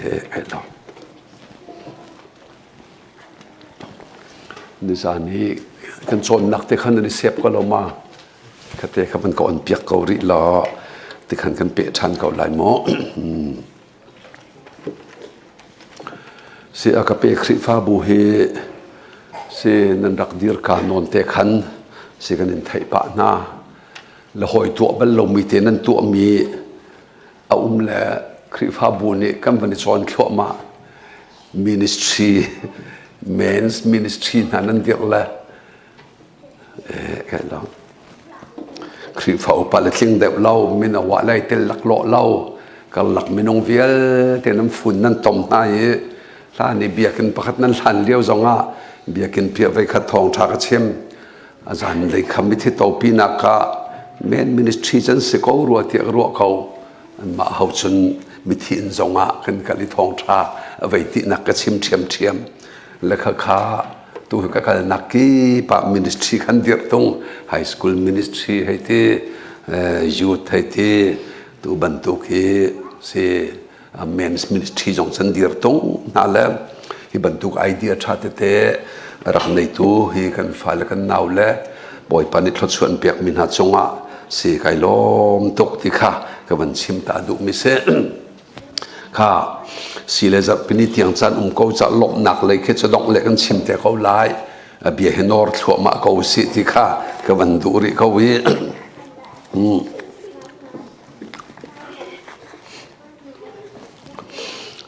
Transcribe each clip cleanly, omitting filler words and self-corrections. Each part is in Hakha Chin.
He lo. Nizan hi kan cawnnak te khan nan i sep ko lo ma? Khate kha van ka on piak ko rih law tikhan kan peh ṭhan ko lai mu. Si a ka pe Khrihfabu hi si nan rak dir ka nawn te khan si kan in theih pah hna. Le hawi tuah bal lomi te nan tuahmi a um le Khrihfabu nih kan van i cawn thluahmah. Ministry, men's ministry hna nan dirh le Khrihfa upa le tling deuh lo, mino ah lei tel laklawh lo, karlak minung vialte nan fun nan tom hna i hlan i biakinn pakhat nan hlan lio zongah biakinn piah voikhat thawngṭha ka chim. A zan lei kham i thitopi nak ah men ministry can si ko rua tiah ka ruah ko. Anmah ho cun mithi inn zongah kan kal i thawngṭha a vei tinak ka chim ṭhiamṭhiam. Le khakha tu hi ka kalnak kip ah ministry khan dirh tung high school ministry hei ti youth hei ti tu bantuk hi si men's ministry zong chan dir tung hna le hi bantuk idea tha tete rak neitu hi kan fale kan nau le bawipa nih thluachuah an pek mi hna cungah si kai lawm tuk ti kha ka van chim ta duh mi si. Kha si le zarhpini tiang caan um ko ca lawmhnak lei khi cu dongh le kan chim te ko lai. A bia hi nawr thluahmah ko usih ti kha ka van duh rih ko i.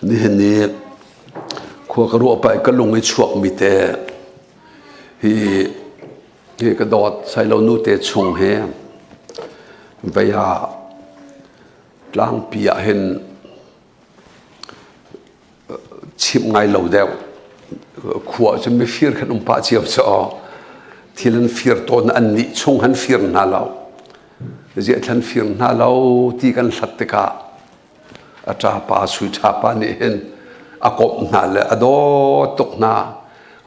Nihin ni khua ka ruah pah i ka lung i chuakmi te hi hi ka dawt sailo nu te chung hi vei ah Tlangpi ah hin chimh ngai lo deuh. Khua cun mifir khan um pah cio cu aw. Thil an fir tawn an nih chung han fir hna lo. Ziah thlan fir hna lo ti kan hlat tikah a ṭapa sui ṭhapa nih hin a komh hna le a dawt tuk hna.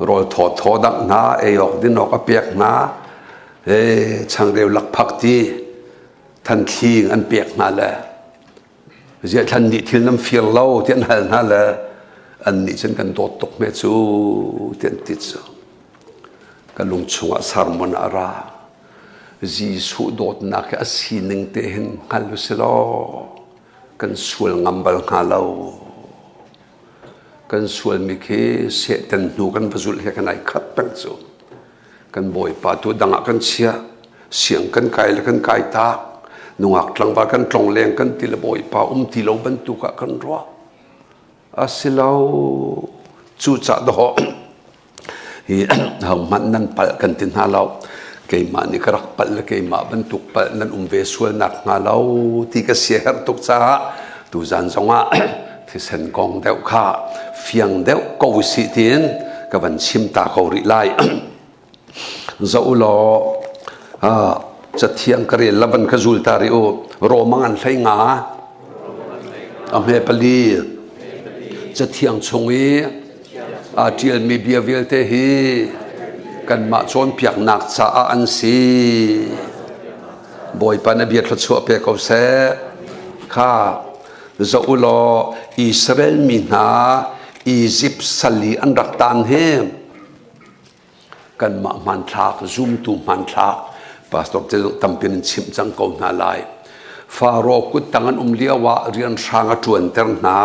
Rawl thaw thaw dangh hna, ei awk din awk a pek hna. E changreu lakphak ti thanthling an pek hna le ziah thlan nih thil nan fir lo ti an hal hna le an nih cun kan dawt tuk hme cu ti an ti cu ka lung chungah sermon a ra Jesuh dawtnak hi a sining te hin hngal u si law kan sual ngam bal hnga lo kan sualmi khi Satan hnu kan va zulh he kan ai khat peng cu Kan bawipa tu dang ah kan chiah. Siang kan kai le kan kai tak. Nungak tlangval kan tlong leng kan ti le bawipa um ti lo bantuk ah kan ruah. Asilo cucah dawh hi hohmanh nan palh kan ti hna lo. Keimah nih ka rak palh le keimah bantuk palh nan um ve sual nak hnga lo ti ka siaherh tuk caah tuzan zongah thisen kong deuh kha fiang deuh ko usih tiin ka van chim ta ko rih lai. Zoh u law cathiang ka rel la van ka zul ta rih u. Romang an hlei nga a hme pali cathiang chung i aa ṭialmi bia vialte hi kanmah cawnpiaknak caah an si. Bawipa na bia thluachuah pe ko seh. Kha Zoh u law Israel mi hna Izipt sal i an rak taan hi kanmah hmanthlak zumtu hmanthlak pastor te zong tampi in chimh cang ko hna lai. Faro kuttang an um lio ah rianhrang a ṭuanter hna.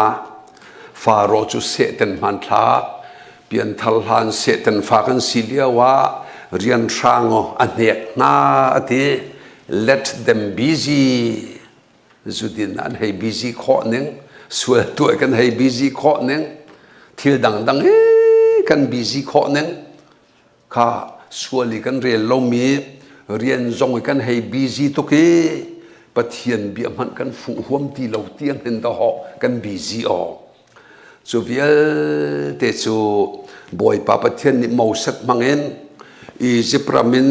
Faro cu Satan hmanthlak pianthar hlan Satan fa kan si lio ah rianhrang a hnek hna a ti. Let them busy. Zudin an hei busy khawh ning, sual tuah kan hei busy khawh ning, thil dangdang hi kan busy khawh ning kha sual i kan rel lomi rian zong i kan hei busy tuk i Pathian bia hmanh kan fuh huam ti lo tiang hin dahawh kan busy aw. Cu vialte cu Bawipa Pathian nih Moses hmangin Izipt ram in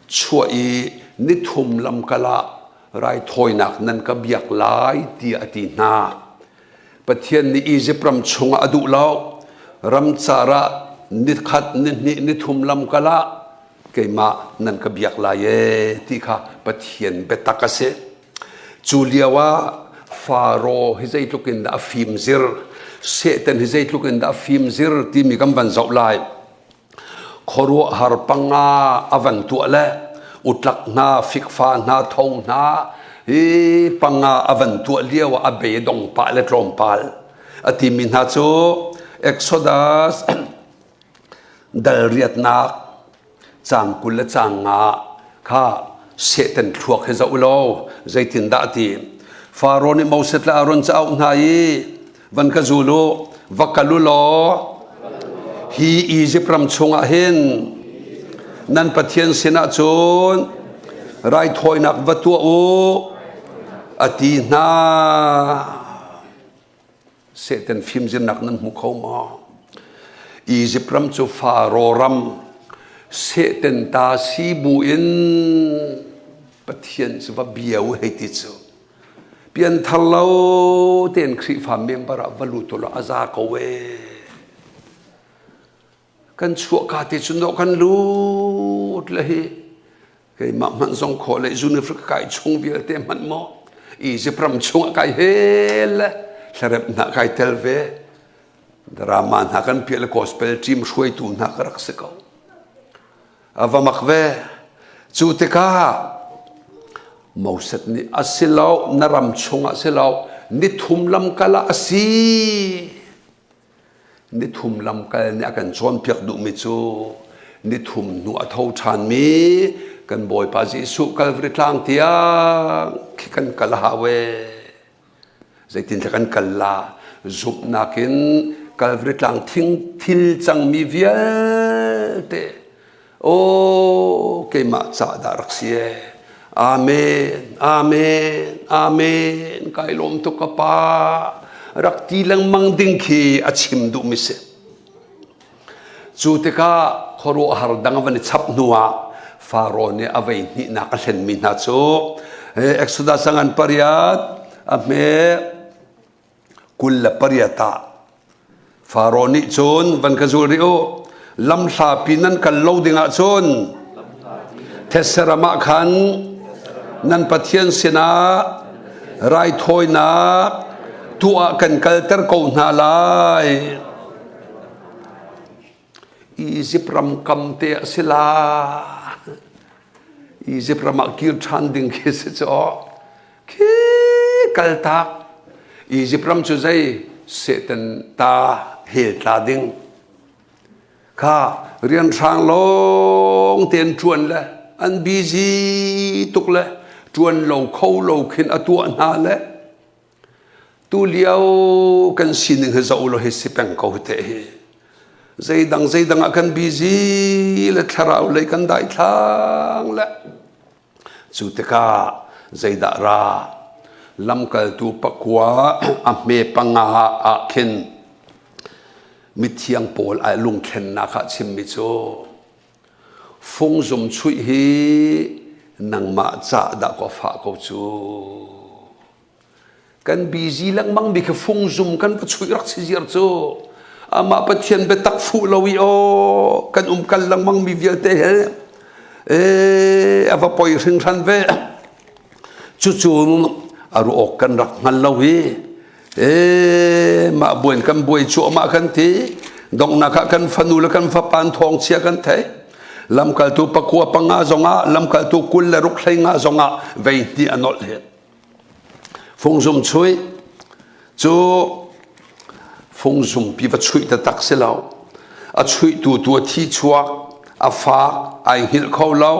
chuah i nithum lamkal ah raithawinak nan ka biak lai tiah a ti hna. Pathian nih Izipt ram chungah a duh lo. Ramcar ah nikhat, nihnih, nithum lamkal ah keimah nan ka biak lai ee ti kha Pathian biatak a si. Cu lio ah Faro hi zeitluk in dah a fimzir. Satan hi zeitluk in dah fimzir timi kan van zoh lai. Khuaruahhar panga a van tuah le utlak hna, fikfa hna, tho hna hi panga a van tuah lio ah a bei dong pah le tlawmpal a timi hna cu Exodus dal riatnak caang 20 le caang nga kha Satan thluak hi zoh law zeitindah a ti. Faro nih Moses le Aaron cu a auh hna i van ka zul u, va kal u law hi Izipt ram chungah hin nan Pathian sinah cun raithawinak va tuah u a ti hna. Satan fimzirnak nan hmu kho maw? Izipt ram cu Faro ram Satan ta si bu in Pathian cu va bia u hei ti cu. Pianthar lo tein Khrihfa member ah va lut ulaw a za ko ee. Kan chuahka te cun dawh kan lut le hi keimah hmanh zong khawh le Zunifrika kai chung vialte hmanh maw Egypt ram chungah kai hel le hlarep hna kai tel ve drama hna kan piah le gospel team hruaitu hna ka rak si ko a va mak ve cu tikah Moses nih a si lo na ram chungah si lo nithum lamkal ah a si Nithum lamkal nih a kan cawnpiak duhmi cu nithum hnu a tho ṭhanmi kan Bawipa Jesuh Kalvari tlang tiang khi kan kal a hau ee. Zeitintiah kan kal la zumhnak in Kalvari tlang thing thil cangmi vialte Aw keimah ca dah rak si ee. Amen, amen, amen. Kai lawm tuk ka pa. Rak ti lengmang ding khi a chim duhmi si. Cu tikah khuaruahhar dang a van i chap hnuah Faro nih a vei hnihnak a hlenmi hna cu Exodus a ngan pariat a hme 28 ah Faro nih cun van ka zul rih u lamhlapi nan kal lo dingah cun thetse ram ah khan nan Pathian sinah raithawinak tuah kan kalter ko hna lai. Izipt ram kam te a si la. Izipt ram ah kir ṭhan ding khi si cu khi kaltak Izipt ram cu zei Satan ta hel tla ding kha rianhrang lawng tein ṭuan le an busy tuk le ṭuan lo kho lo khin a tuah hna le Tulio kan sining hi zoh law hi si peng ko te hi. Zeidang zeidang ah kan busy le thlarau lei kan daithlang le cu tikah zeidah ra lamkaltu pakua a hme panga ah khin mithiang pawl ai lungthlennak ah chimmi cu fungzum chuih hi nangmah cah dah kaw fah ko cu Kan busy lengmang mi khi fungzum kan va chuih rak si ziar cu. Amah Pathian biatak fuh lo i aw kan um kal lengmang mi vialte he ee a va poi hringhran ve. Cucu a ruah awk kan rak hngal lo i ee mah buan kan buai cuahmah kan ti. Donghnak ah kan fanu le kan fapa an thawngchia kan theih. Lamkaltu pakua panga zongah lamkaltu 26 hlei nga zongah vei hnih a nolh hi. Fungzum chuih cu fungzumpi va chuih taktak si lo. A chuihtu tu a thi chuak, a fak, ai hngilh kho lo,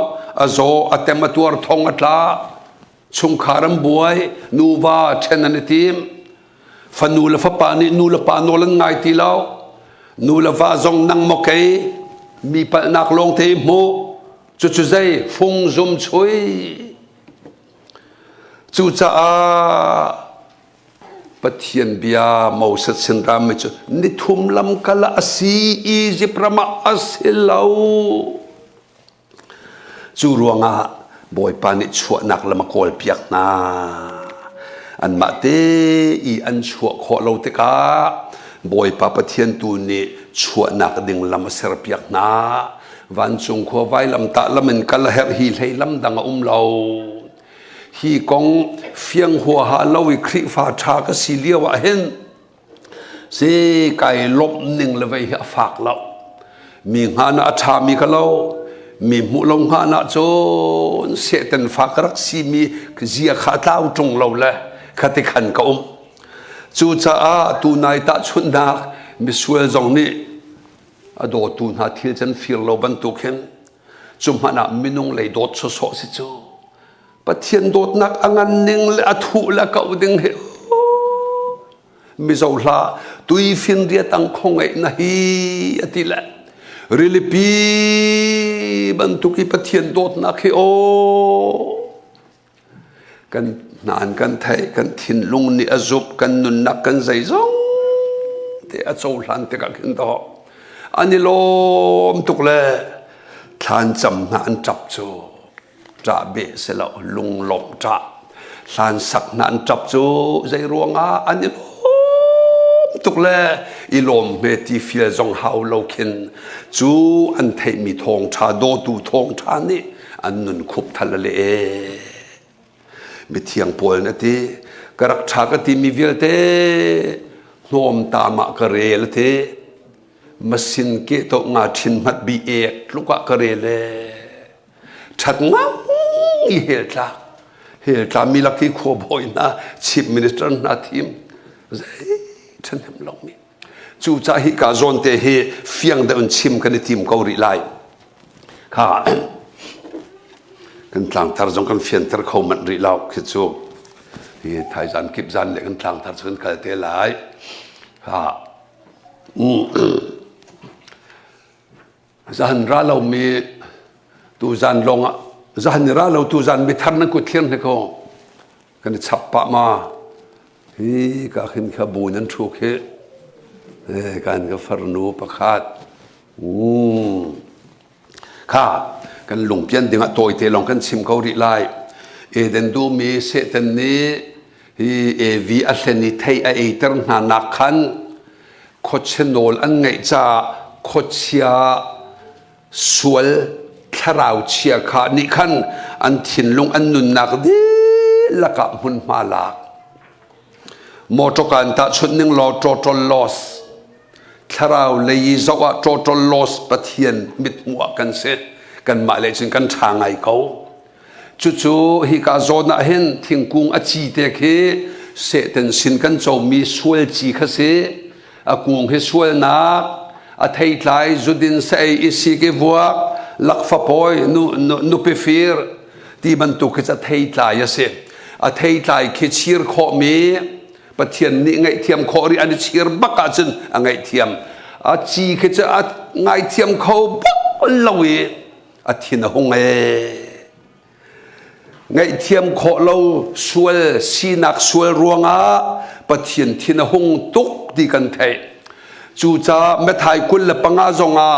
a zaw, a tem, a tuar, thong a tla, chungkhar an buai, nuva ṭhen an i tim. Fanu le fapa nih nu le pa nawl an ngai ti lo. Nu le va zong nang maw kei, mi palhnak lawng te i hmuh. Cucu zei fungzum chuih. Cucaah Pathian bia Moses sin rami cu nithum lamkal ah a si, Izipt ram ah a si lo. Cu ruangah Bawipa nih chuahnak lam a kawlpiak hna. Anmah te i an chuah khawh lo tikah Bawipa Pathian tu nih chuahnak ding lam a serpiak hna. Vancung khua vailamtah lam in kal a herh hi hlei lam dang a um lo. Hi kong fiang huaha lo i Khrihfa ṭha ka si lio ah hin Si kai lawmh ning le vei hi a fak lo. Mi hngan ah a ṭhami ka lo. Mi hmuh lo hngan ah cun sehten fa ka rak simi zia kha a tlau ṭung lo le khati khan ka um. Cucaah tunai tahchunhnak misual zong nih a dawtu hna thil can fir lo bantuk hin cu hmanh ah minung lei dawt sawsawh si cu Pathian dawtnak a ngan ning le a thuh le a kauh ding hi Mizo hla tuifinriat ang khongeih na hi a ti le rilipi bantuk i Pathian dawtnak hi aw kan hnan kan theih kan thinlung nih a zumh kan nunnak kan zeizong te a cohlan tikah khin to an i lawm tuk le thlan cam hna an ṭap cu ṭah beh si lo lunglawmh ṭah hlan sak hna an ṭap cu zei ruangah an i lawm tuk le i lawm hme ti fial zong hau lo khin cu an theihmi thawngṭha dawtu thawngṭha nih an nun khup thal le e mithiang pawl na ti ka rak ṭha ka timi vialte hnawmtam ah ka rel te masin ke to nga ṭhin hmat bi ek tluk ah ka rel e ṭhat ngang i hel tlak hel tla mi lak hi khua bawi hna chief minister hna thim zei ṭhahnem lo mi cucaah hi ka zawn te hi fiang deuh in chim kan i tim ko rih lai kha kan tlangtar zong kan fianter kho manh rih lo khi cu hi thaizan kip zan le kan tlangtar cu kan kal te lai kha Zahan ra lomi tuzan lawng ah zahan ni ra lo tuzan mithar nan kut thlir hne ko kan i chap pah ma hi ka khin kha bu nan thu khi kan ka farnu pakhat kha kan lungpian ding ah tawite lawng kan chim ko rih lai Eden dum i Satan nih hi Evi a hlen i thei a eiter hna nak khan khuachia nawl an ngeih caah khuachia sual thlarau chia kha nih khan an thinlung an nunnak dihlak ah hmunhma lak motor an tahchunh ning law total loss thlarau lei i zoh ah total loss pathian mithmuh ah kan si kanmah le cun kan ṭha ngai ko Cucu hika zawn ah hin thingkung a ci te khi Satan sin kan comi sual ci kha si. A kung hi sualnak, a theitlai zudin saei i sik i vuak, lakfapawi, nu, nu, nupi fir ti bantuk khi cu a theitlai a si. A theitlai khi chir khawhmi Pathian nih ngaihthiam khawh rih an i chir bak ahcun a ngaihthiam. A ci khi cu a ngaithiam kho bak lo i a thin a hung ee. Ngaihthiam khawh lo sual sinak sual ruangah Pathian thin a hung tuk ti kan theih. Cucaah Matthai 25 zongah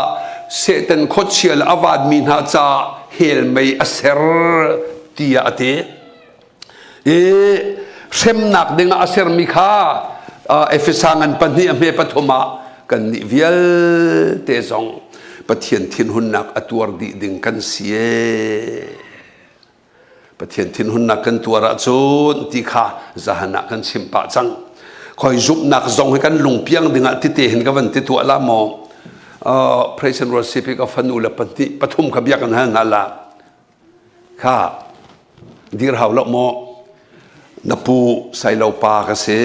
Satan khuachia le a vanmi hna caah hell mei a ser tiah a ti. I hremnak dingah a sermi kha Efesa ngan pahnih a hme pathum ah kannih vialte zong Pathian thinhunnak a tuar dih ding kan si ee. Pathian thinhunnak kan tuar ahcun ti kha zahan ah kan chim pah cang. Khoi zumhnak zong hi kan lungpiang dingah tite hin ka van ti tuah la maw? Uh, praise and worship ka fanu le pahnih pathum kha bia kan hal hna la. Kha dir hau lo maw? Na pu sailo pa ka si.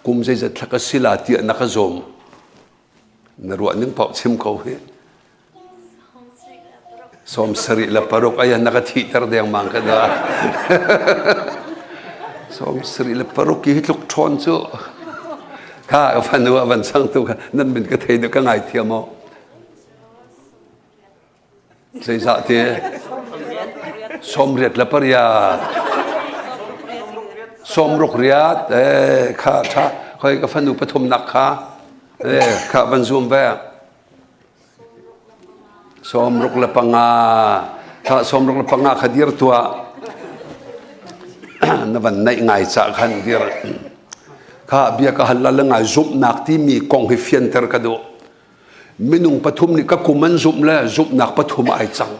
Kum zeizat thla ka si la tiah na ka zawm. Na ruah ning paoh chim ko hi. 76 ayan na ka thihter dengmang ka da. 76 hi tluk ṭhawn cu. Kha ka fanu a van chang tu kha nan min ka thei deuh ka ngai thiam o. Zeizah ti? 88. Sawmruk riat. Eh, kha tha. Khoi ka fanu pathumnak kha. Eh, kha van zoom ve. 65. Kha 65 kha dir tuah. Na van naih ngai ca khan dir. Kha bia ka hal la ngai zumhnak timi kong hi fianter ka duh. Minung pathum nih ka kum an zumh le zumhnak pathum ai cang.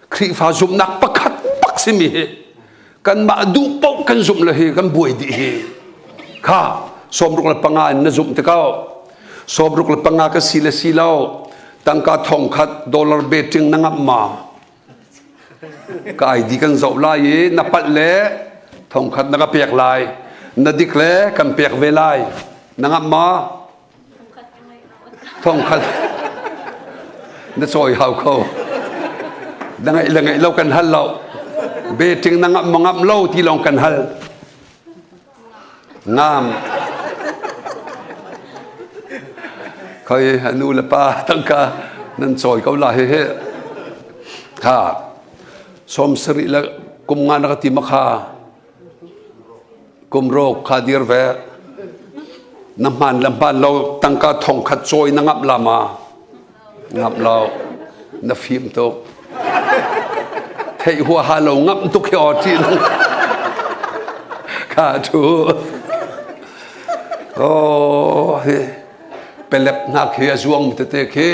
Khrihfa zumhnak pakhat bak simi hi kanmah duh paoh kan zumh le hi kan buai dih hi. Kha. 65 in na zumh te ko. 65 ka si le si lo tangka thong khat dollar betting na ngamh ma? Ka ID kan zoh lai i na palh le thong khat na ka pek lai. Na dik le kan pek ve lai. Na ngamh ma? Thong khat na cawi hau kho. Na ngaih le ngaih lo kan hal lo. Betting na ngamh ma ngamh lo ti lawng kan hal. Ngam. Khoi nu le pa tangka nan cawi ko la he he. Kha som sarih le kum nga na ka ti ma kha kum rok kha dir ve na hman le hman lo tangka thong khat cawi na ngap la ma Ngamh lo. Na fim tuk. Theih huaha lo ngamh tuk hi aw ṭih nung. Kha thu. Oh, hi pelep hna khi a zuang mi tete khi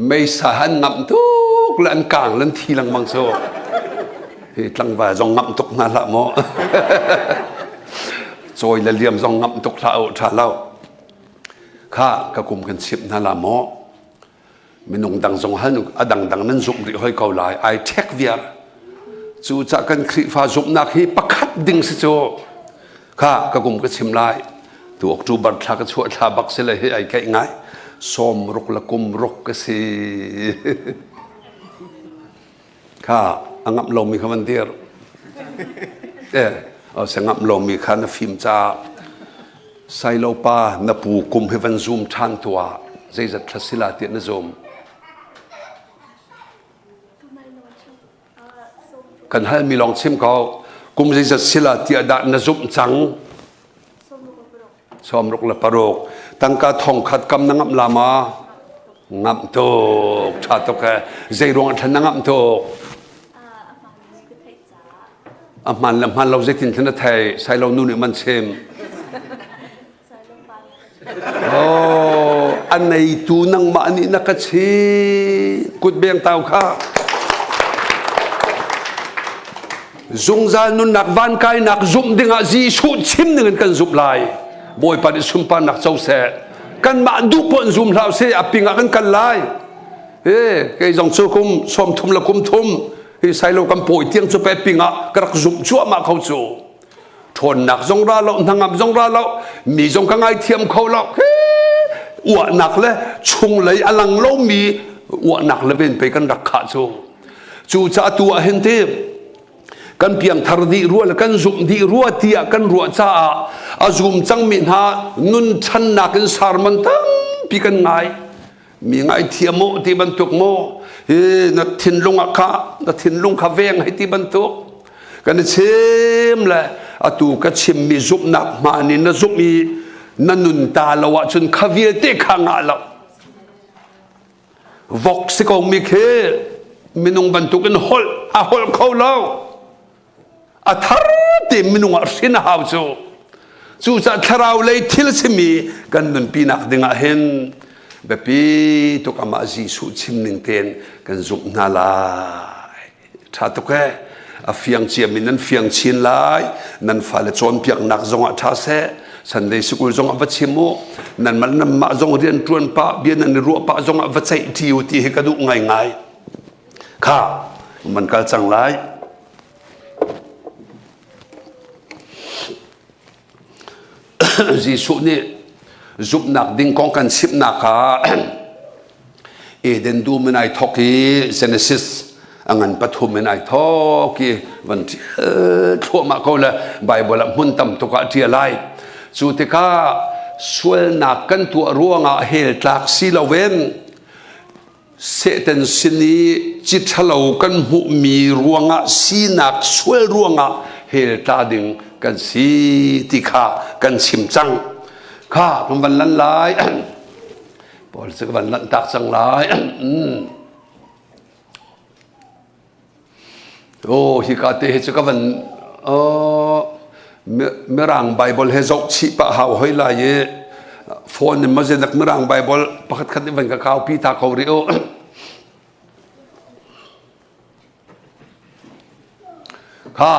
meisa han ngamh tuk le an kang lan thi lengmang so. Hi tlangval zong ngamh tuk hna hlah maw. Cawi le liam zong ngamh tuk hlah u ṭha lo. Kha ka kum kan chimh hna la maw? Minung dang zong hal a dangdang nan zumh rih hoi ko lai. Ai ṭhek viar. Cu cah kan Khrihfa zumhnak hi pakhat ding si cu. Kha ka kum ka chim lai. Tu October thla ka chuah thla bak si le hi ai keih ngai. Sawm ruk le kum ruk ka si. Kha a ngamh lomi kha van dir. Eh, se ngamh lomi kha na fim caah Sailo pa na pu kum hi van zoom ṭhan tuah zeizat thla sila tiah na zoom. Kan halmi lawng chim ko. Kum zeizat sila tiah dah na zumh cang? 66. Tangka thong khat kam na ngamh la ma? Ngamh tuk. Ṭha tuk eh. Zei ruang ah na ngamh tuk? A hman le hman lo zeitin thlen na thei? Sailo nu nih man chim. Oh, a neitu nangmah nih na ka chin. Kut beng tau kha. Zungzal nunnak van kainak zumh dingah Jesuh chim dingin kan zumh lai. Bawipa nih sunparnak co seh. Kanmah duh poh in zum hlah usih, a ping ah kan kal lai. E, kei zong cu kum 30 le kum thum hi sailo kan pawi tiang cu pe ping ah ka rak zumh cuahmah kho cu. Ṭhawnnak zong ra lo, hnangam zong ra lo, mi zong ka ngaithiam kho lo. Uahnak le chunglei a lang lomi uahnak le ven pei kan rak khah cu. Cucaah tu ah hin ti kan piangthar dih rua le kan zumh dih rua tiah kan ruah caah a zum cangmi hna nun ṭhannak in sermon tampi kan ngai. Mi ngaithiam mu ti bantuk mu hi na thinlung ah kha na thinlung kha veng hei ti bantuk kan i chim le atu ka chimmi zumhnak hmaan in na zumh i na nun ta lo ahcun kha vialte kha ngah lo vok si ko mi khi minung bantukin holh a holh kho lo a thar te minung ah hrin a hau cu cucaah thlarau lei thil simi kan nunpi nak ding ah hin biapi tuk amah Jesuh chim ning tein kan zumh hna lai ṭha tuk ee a fiang ciami nan fiang chin lai nan fale cawnpiaknak zongah ṭha seh Sunday sikul zongah va chim u nanmah nanmah zong rian ṭuan pah bia nan i ruah pah zongah va ceih ṭi u ti hi ka duh ngaingai kha man kal cang lai Jesuh nih zumhnak ding kong kan chimhnak ah Eden dum in ai thawk i Genesis a ngan pathum in ai thawk i van ṭial thluahmah ko le Bible ah hmun tam tuk ah ṭial ai. Cu tikah sualnak kan tuah ruangah hell tlak si loin Satan sin i ci ṭhalo kan hmuhmi ruangah sinak sual ruangah hell tla ding kan si ti kha kan chim cang. Kha kan van lan lai. Paul cu ka van lanhtak cang lai. Oh, hika te hi cu ka van oh, Mirang Bible he zoh chih pah hau hoi lai i phone in mazenak Mirang Bible pakhat khat van ka kau pi ta ko rih u. Kha.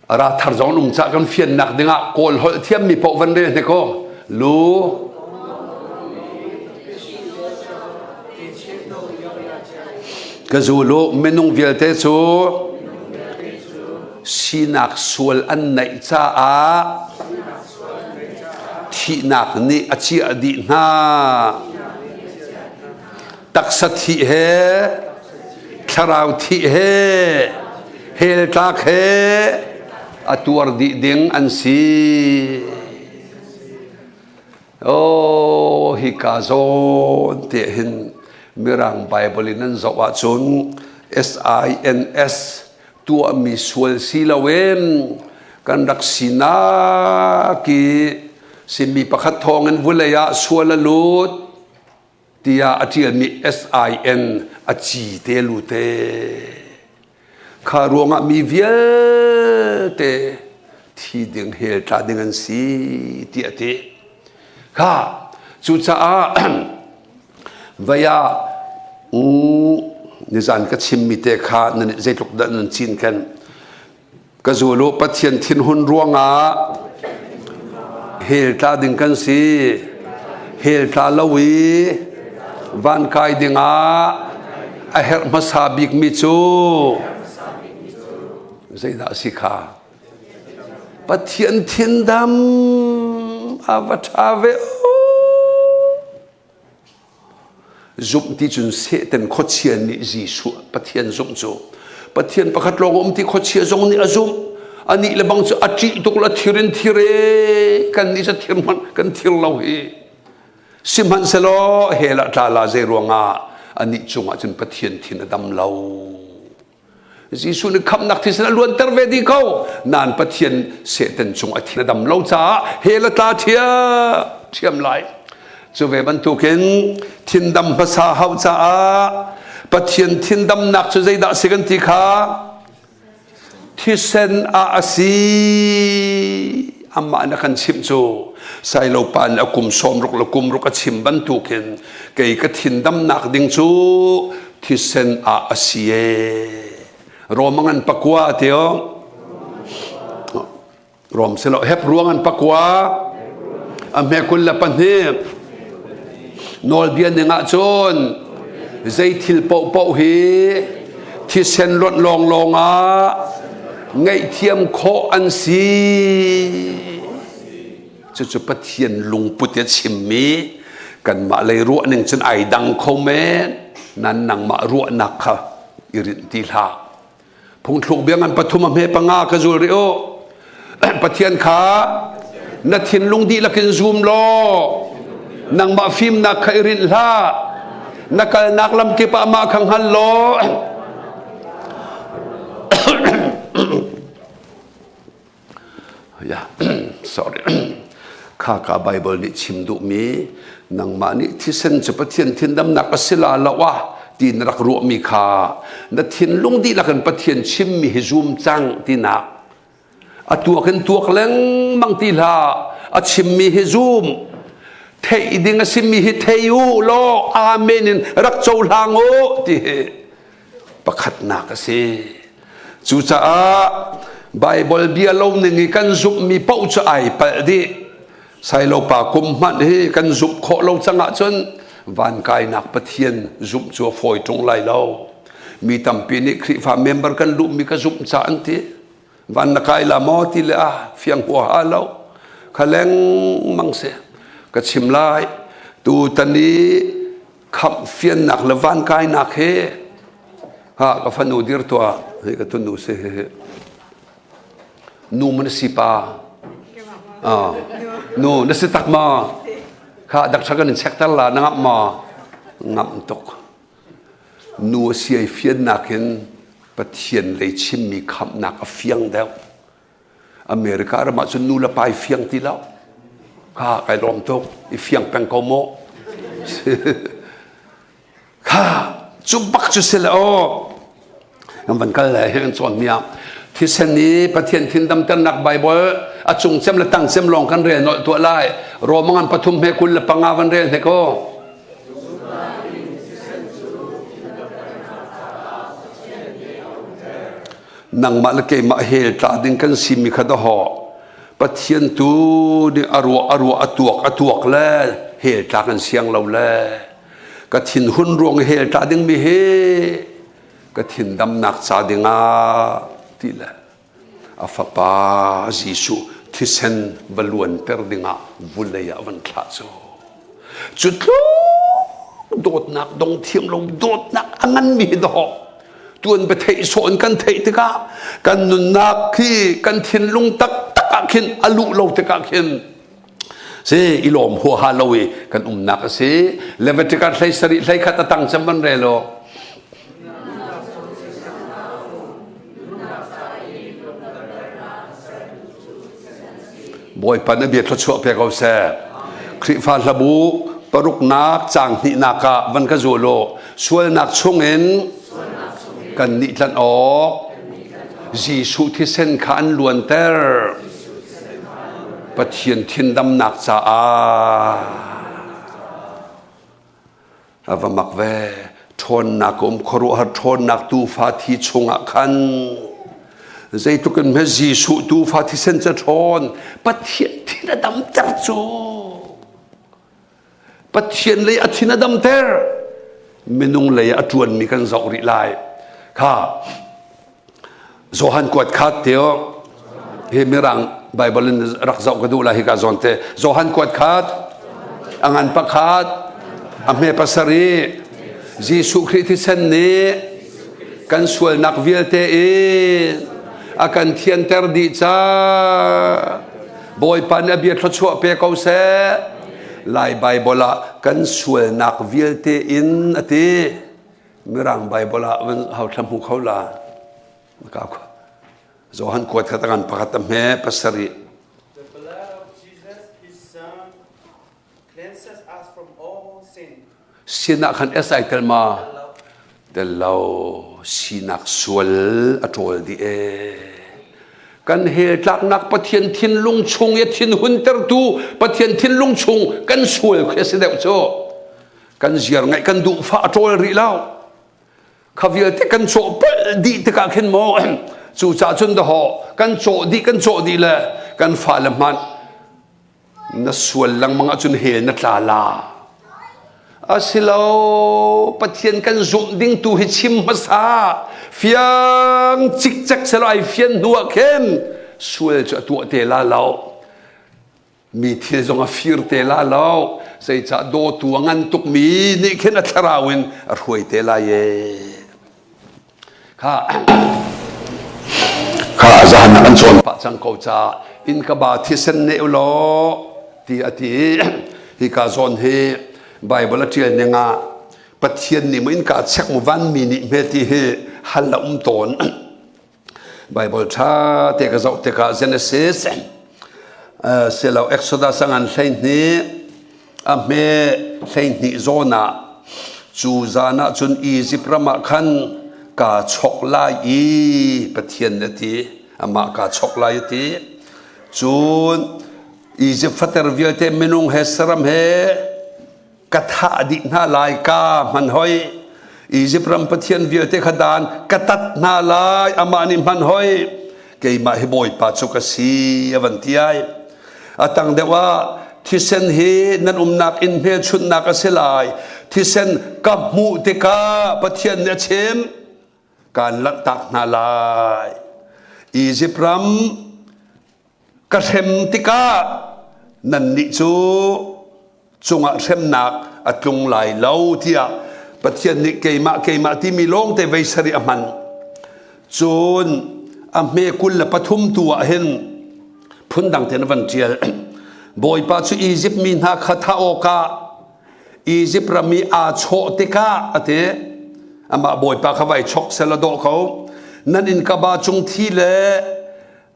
Ra thar zong um ca kan fiannak dingah Kawl holh thiammi paoh van rel hnik aw. Lu Ka zulu minung vialte cu sinak sual an neih caah thihnak nih a ciah dih hna. Taksa thih he thlarau thih he hell tlak he a tuar dih ding an si. Oh, hika zawn te hin Mirang Bible in an zoh ahcun SINS tuahmi sual si loin kan rak sinak i simi pakhat thawngin vulei ah sual a lut tiah a ṭialmi SIN a ci te lu te. Kha ruangah mi vialte thi ding hell tla ding an si tiah a ti. Kha cucaah vei ah nizan ka chimmi te kha nan zeitluk dah nan cinken. Ka zul u Pathian thinhun ruangah hell tla ding kan si. Hell tla lo i van kai dingah a herh hmasa bikmi cu zeidah a si kha? Pathian thindam a va ṭha ve Zumh ti cun Satan khuachia nih Jesuh Pathian zumh cu Pathian pakhat lawng a um ti khuachia zong nih a zumh. Anih le bang cu a ṭih tuk le thir in thir e kan nih cu thir hmanh kan thir lo hi. Sihmanhsehlaw hell ah tla la zei ruangah anih cungah cun Pathian thin a dam lo. Jesuh nih khamhnak thisen a luanter ve dih ko. Nain Pathian Satan cung a thin a dam lo caah hell a tla ṭhiamṭhiam lai. Cu ve bantukin thindam hmasa hauh caah Pathian thindamnak cu zeidah a si kan ti kha thisen ah a si. Amah nih a kan chimh cu Sailo pa nih a kum 60 le kum ruk a chim bantukin kei ka thindamnak ding cu thisen ah a si ee. Rom ngan pakua ti o. Rom silo hep ruang an pakua a hme 22 nawlbia ning ah cun zei thil paohpaoh hi thisen lonh lawnglawng ah ngaihthiam khawh an si. Cucu Pathian lungput i a chimmi kanmah lei ruahning cun ai dang kho men nan nangmah ruahnak kha i rinh ti hlah. Phungthluk bia ngan pathum a hme panga ka zul rih u. Pathian kha na thinlung dihlak in zum law nangmah fimnak kha i rinh hlah. Na kalnak lam kip ah mah kha hngal law Yeah, sorry. Kha ka Bible nih chim duhmi nangmah nih thisen cu Pathian thindamnak a si la lo ah ti na rak ruahmi kha na thinlung dihlak in Pathian chimmi hi zum cang tinak a tuak in tuak lengmang ti hlah a chimmi hi zum theih ding a simi hi thei u law amen in rak cohlang u ti hi pakhatnak a si. Cucaah Baibal bia lo ning i kan zumhmi paoh cu ai palh dih. Sailopa kum hmanh hi kan zumh khawh lo cang ahcun van kainak Pathian zumh cu a fawi ṭung lai lo. Mi tampi nih Khrihfa member kan luhmi ka zumh ca an ti. Van na kai la maw ti le ah fiang huaha lo. Kha lengmang si. Ka chim lai. Tutan i khamh fiannak le van kainak hi ha ka fanu dir tuah hi ka tunu si hi nu man si pa ah nu na si tak ma kha dak kan in check tar la na ngap ma ngap tuk nu siai fiannak in pathian lei chimmi khamhnak a fiang deuh America ram ah cun nu le pa i fiang ti lo. Kha kai lawm tuk. I fiang peng ko maw? Kha cu bak cu si le aw. Kan van kal le hi kan cawn mi ah thisen i Pathian thin damternak Bible a cung cem le tang cem lawng kan rel nolh tuah lai. Roman pathum he 25 van rel hnek aw. Nangmah le keimah hell tla ding kan simi kha dahawh. Pathian tu nih a ruah a ruah a tuak a tuak le hell tla kan siang lo le ka thinhun ruang i hell tla dingmi hi ka thin damnak ca dingah ti le a fapa Jesuh thisen va luanter dingah vulei ah van thlah cu cu tluk dawtnak dong thiam lo dawtnak a nganmi hi dawh tuan biatheih sawh in kan theih tikah kan nunnak khi kan thinlung taktak ah khin a luh lo tikah khin si i lawm huaha lo i kan umnak a si Leviticus hlei sarih hlei khat a tang cem van rel u Bawipa na bia thluachuah pe ko seh. Khrihfa hlabu paruknak caang hnihnak ah van ka zul u. Sualnak chungin kan nih tlanh awk Jesuh thisen kha an luanter. Pathian thindamnak caah a va mak ve. Ṭhawnnak a um khuaruahhar ṭhawnnak tuufa thi chungah khan zeitluk in hme Jesuh tuufa thisen cu ṭhawn Pathian thin a damter cu Pathian lei a thin a damter minung lei a ṭuanmi kan zoh rih lai kha Johan kuat khat tio hi mirang Bible in rak zoh ka duh la hika zawn te Johan kuat khat a ngan pakhat a hme pasarih Jesuh Khrih thisen nih kan sualnak vialte in a kan thianter dih ca Bawipa nih a bia thluachuah pe ko seh Lai Bible ah kan sualnak vialte in a ti Mirang Bible ah van hau thla hmu kho la ka khu Johan kuat khat ngan pakhat a hme pasarih The blood of Jesus, his son, cleanses us from all sin. Sin ah khan SI tel ma tel lo sinak sual a ṭawl dih e kan hel tlaknak Pathian thinlung chung i thinhun tertu Pathian thinlung chung kan sual khi a si deuh cu kan ziar ngaih kan duh fa a ṭawl rih lo kha vialte kan cawh palh dih tikah khin maw cucaah cun dahawh kan cawh dih kan cawh dih le kan fale hmanh na sual lengmang ahcun hell na tla la asilo pathian kan zumh ding tu hi chim hmasa fiang cikcek selo ai fian hnu ah khin sual cu a tuah te la lo mi thil zong a fir te la lo zeicah dawtu a ngan tukmi nih khin a thlarau in a hruai te lai e kha kha zan an cawn pah cang ko ca in ka ba thisen ne ulaw ti a ti hika zawn hi Bible a ṭial ning ah Pathian nih mu innka chek mu vanmi nih hme ti hi hal a um tawn Bible ṭha te ka zoh tikah Genesis silo Exodus a ngan 12 a hme 12 zawn ah cu zan ah cun Izipt ram ah khan kaa chok lai i Pathian nih a ti amah kaa chok lai a ti cun Izipt fater vialte minung he saram he ka thah dih hna lai ka hman hoi Izipt ram pathian vialte kha dan ka tat hna lai amah nih hman hoi keimah hi bawipa cu ka si a van ti ai a tang deuh ah thisen hi nan umnak inn hmelchunhnak a si lai thisen ka hmuh tikah pathian nih a chim kaan lanhtak hna lai Izipt ram ka hrem tikah nannih cu cungah hremnak a tlung lai lo tiah Pathian nih keimah keimah timi lawngte vei sarih a hman. Cun a hme 23 tu ah hin phundang tein a van ṭial. Bawipa cu Izipt mi hna kha thah awkah Izipt ram i aa chawh tikah a ti. Amah Bawipa kha vai chok sel a dawh ko. Nan innkaba cung thi le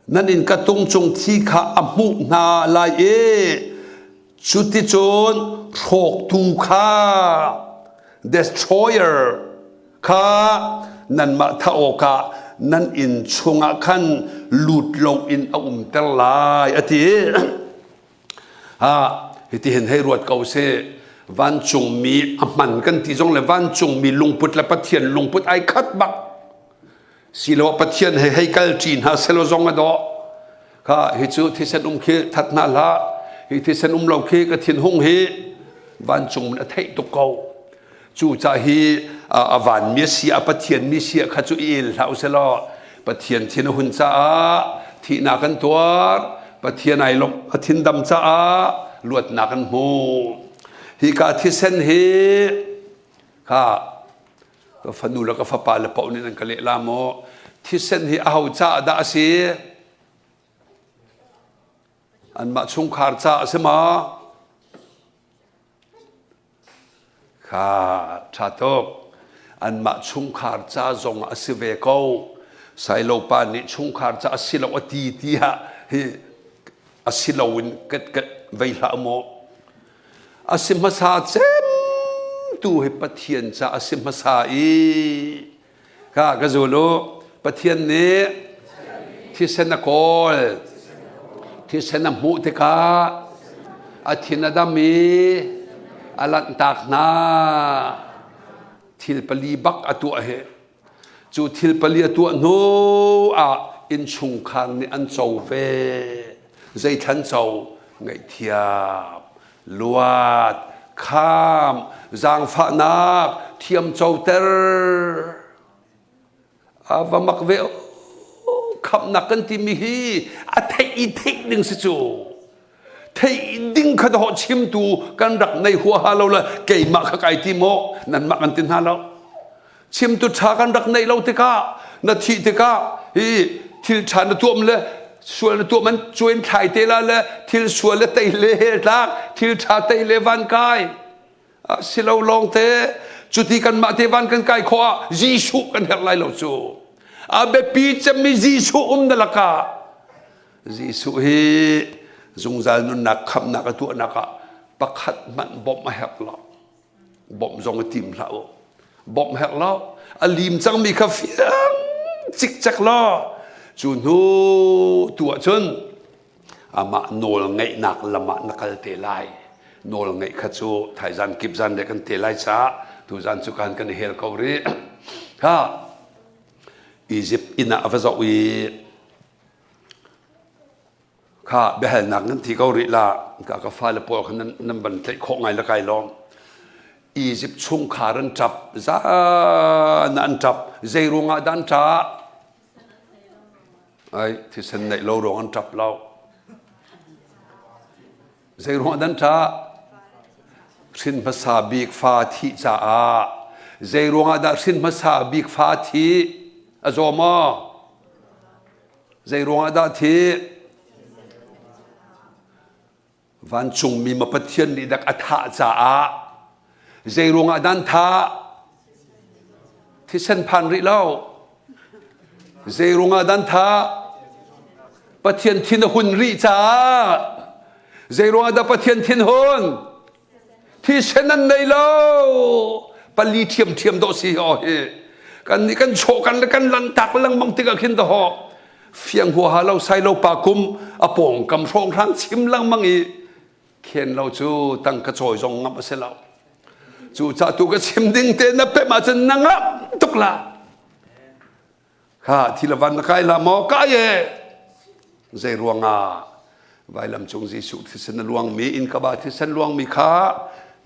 nan innka tung cung thi kha a hmuh hna lai i cuticun hrawktu kha destroyer kha nanmah thah awkah nan inn chungah khan lut loin a umter lai a ti ha hitihin hei ruat ko sih vancungmi a hman kan ti zong le vancungmi lungput le pathian lungput ai khat bak. Silo Pathian he hei kal ṭi hna selaw zong a dawh. Kha hi cu thisen um khi that hna hlah. Hi thisen um lo khi ka thinhung hi vancung in a theih tuk ko. Cu ca hi a vanmi a si a Pathian mi si kha cu i el hlah uselaw Pathian thin a hun caah thihnak kan tuar Pathian ai lawmh a thin dam caah luatnak kan hmu. Hika thisen hi kha ka fanu le ka fapa le paoh nih nan ka leh la maw thisen hi aho caah dah a si anmah chungkhar caah a si maw kha ṭha tuk anmah chungkhar ca zong a si ve ko sailo pa nih chungkhar ca a si lo a ti tiah hi a si lo in kat kat vei hlah maw A si hmasa cem tu hi Pathian ca a si hmasa i ka ka zul u Pathian nih thisen a kawl thisen a hmuh tikah a thin a dam i a lanhtak hna thil pali bak a tuah hi Cu thil pali a tuah hnu ah innchungkhar nih an co ve. Zeithlan co? Ngaihthiam, luat, kham, zaangfahnak, thiamcoter. A va mak ve khamnak kan timi hi a theih i theih ding si cu. Theih ding kha dawh chimtu kan rak nei huaha lo le keimah kha kai ti maw nanmah kan ti hna lo. Chimtu ṭha kan rak neih lo tikah na thih tikah hi thil ṭha na tuam le sual na tuam an cuain thlai te la le thil sual le tei le hel tlak thil ṭha tei le van kai si lo lawng te cuti kanmah te van kan kai khawh ah Jesuh kan herh lai lo cu a biapi cemmi Jesuh um na lakah Jesuh hi zungzal nunnak khamhnak a tuahnak ah pakhat hmanh bawmh a herh lo bawmh zong i tim hlah u bawmh herh lo a lim cangmi kha fiang cikcek law cu hnu tu ahcun amah nawl ngeihnak lam ah na kal te lai nawl ngeih kha cu thaizan kip zan le kan te lai caah tuzan cu kan kan i hel ko rih ha Egypt inn ah a va zoh i Kha biahalnak nan thi ko rih la ka ka fale pawl kha nan nan van tlaih khawh ngai la kai lawm. Egypt chungkhar an ṭap zan an ṭap zei ruangah dah an ṭah? Ai thisen neih lo ruang an ṭap lo. Zei ruangah dah an ṭah? Hrin hmasa bik fa thih caah. Zei ruangah dah hrin hmasa bik fa thih? A zaw maw? Zei ruangah dah thih? Vancungmi ma Pathian nih dak a thah caah zei ruangah dah an thah? Thisen phan rih lo. Zei ruangah dah an thah? Pathian thin a hun rih caah. Zei ruangah dah Pathian thin hun? Thisen an nei lo. Pali ṭhiamṭhiam dawh si aw hi. Kan nih kan chawh kan le kan lantak lengmang tikah khin dawh fiang huaha lo sai lo pa kum a pawngkam hrawnghrang chim lengmang i khen lo cu tangka cawi zong ngamh a si lo. Cu ca tu ka chim ding te na pem ahcun na ngamh tuk la. Kha thi le van na kai la maw kai e zei ruangah vailam cung Jesuh thisen a luangmi innkaba thisen luangmi kha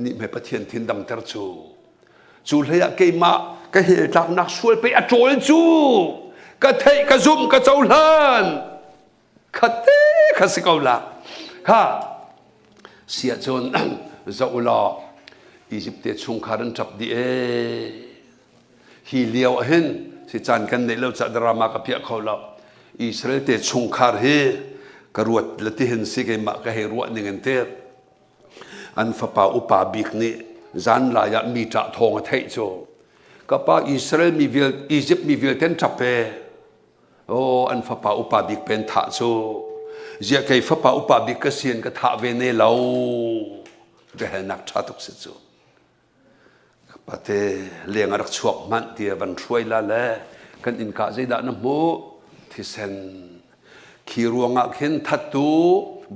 nih hme Pathian thin damter cu cu hlei ah keimah ka hel tlaknak sual pei a ṭawl cu ka theih ka zumh ka cohlan khatte kha si ko la kha siah cun zoh u law Egypt te chungkhar an ṭap dih ee hi lio ah hin si caan kan neih lo ca drama ka piah kho lo Israel te chungkhar hi ka ruat le tihin si keimah ka hei ruah ning in te an fapa upa bik nih zan lai ah mi ṭah thawng a theih cu ka pa Israel mi vial Egypt mi vialte an ṭap ee Oh, an fapa upa bik pen thah cu ziah kei fapa upa bik ka si in ka thah ve ne lo biahalnak ṭha tuk si cu ka pate leng a rak chuak hmanh ti a van hruai la le kan innka zeidah na hmuh thisen khi ruangah khin thattu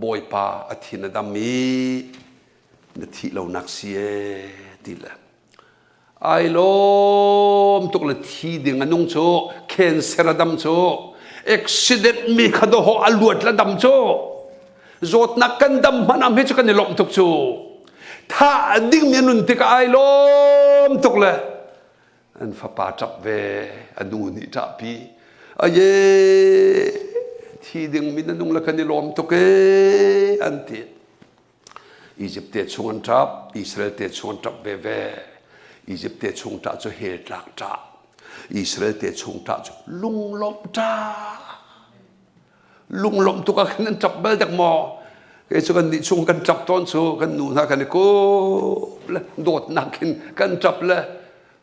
bawipa a thin a dam i na thih lonak si e ti le. Ai lawm tuk le thi ding a nung cu cancer a dam cu accident mi kha doho a luat la dam cu zawtnak kan dam hmanh am hi cu kan i lawmh tuk cu thah ding mi nun tikah ai lawm tuk le an fapa ṭap ve a nu nih ṭahpi aye thi ding mi na nung le kan i lawm tuk ee an ti Egypt te chung an ṭap, Israel te chung an ṭap veve. Egypt te chung ṭah cu hell tlak ṭah. Israel te chung ṭah cu lunglawmh ṭah. Lunglawmh tuk ah khin an ṭap bal dek maw? Kei cu kan nih chung kan ṭap tawn cu kan nu hna kan i kup le dawtnak khin kan ṭap le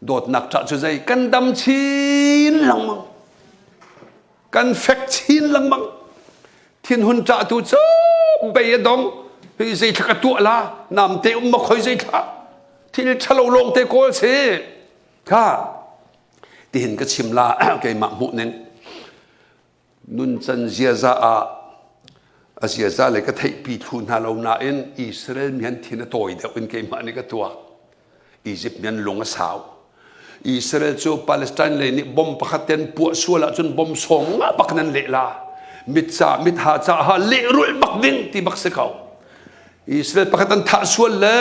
dawtnak ṭah cu zei kan dam chin lengmang. Kan fek chin lengmang. Thinhun ṭahtu cu bei a dong. Hi zeithla ka tuah la, namte um ma khoi zeithla. Thil ṭhalo lawng te kawl si. Kha tihin ka chim la keimah hmuh ning. Nuncan ziaza ah a ziaza le ka theihpi thlu hna lo nain Israel mi an thin a tawi deuh in keimah nih ka tuak. Egypt mi an lung a sau. Israel cu Palestine lei nih bom pakhat ten puah sual ahcun bom sawm nga bak nan leh la. Mit ca mit ha ca ha lehrulh bak ding ti bak si ko. Israel pakhat an thah sual le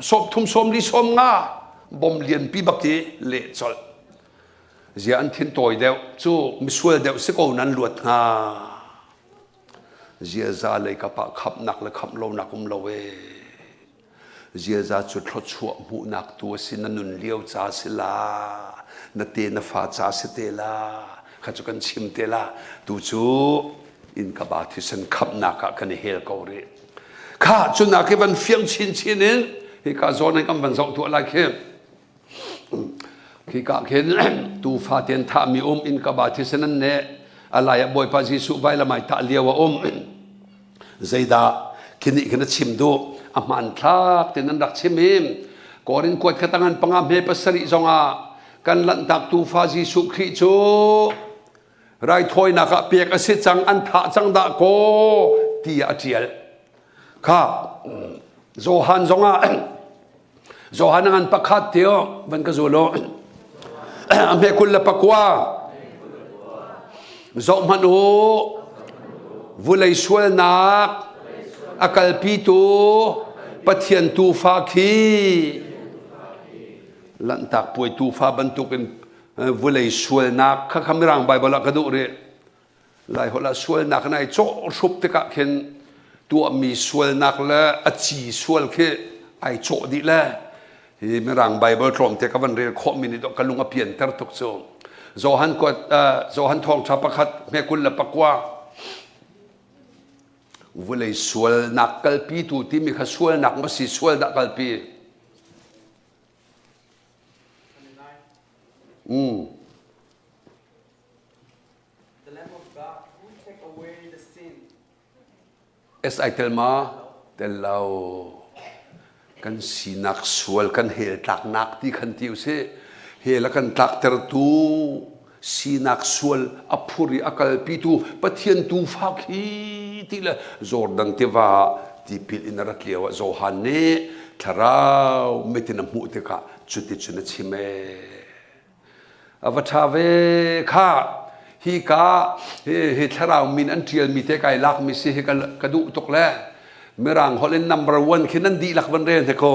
sawm thum sawm li sawm nga bom lianpi bak ti leh colh. Zia an thin tawi deuh cu misual deuh si ko nan luat hnga. Ziaza lei kap ah khamhnak le khamh lonak um lo ee. Ziaza cu thluachuah hmuhnak tu a si na nun lio ca si la na te na fa ca si te la kha cu kan chim te la tu cu innkaba thisen khamhnak ah kan i hel ko rih kha cu nak hi van fiang chinchin in hika zawn in kan van zoh tuah lai khi Khika khin tuufa te an thahmi um innkaba thisen an neh. A lai ah Bawipa Jesuh vailam ai tah lio a um. Zeidah khi nih khin a chim duh? A hmanthlak tin an rak chim i Korin kuat kha tangan panga hme pasarih zongah kan lanhtak tuufa Jesuh Khrih cu raithawinak ah pek a si cang an thah cang dah kaw tiah a ṭial. Kha Johan zongah Johan ngan pakhat tio van ka zul u. A hme 21 zoh hmanh u vulei sualnak a kalpitu Pathian tuufa khi Lanhtak puai tuufa bantukin vulei sualnak kha kha Mirang Bible ah ka duh rih. Laiholh ah sualnak in ai cawhhrup tikah khin tuahmi sualnak le a ci sual khi ai cawh dih le hi Mirang Bible tlawmte ka van rel khawhmi nih ka lung a pianter tuk cu. Johan kuat Johan thawngṭha pakhat hme 29 vulei sualnak kalpitu timi kha sualnak ma si sual dah kalpi Mm. The Lamb of God who take away the sin. Es ai tel ma? Tel lo. Kan sinak sual kan hel tlaknak ti khan ti usih. Hel a kan tlaktertu sinak sual a phur i a kalpitu Pathian tuufa khi ti le Jordan tiva tipil in a rat lio ah Johan nih thlarau mit in a hmuh tikah cuticun a chim ee. A va ṭha ve kha hi ka hi thlarau min an ṭialmi te kai lakmi si hi ka duh tuk le mirang holh in number one khi nan dihlak van rel hne ko.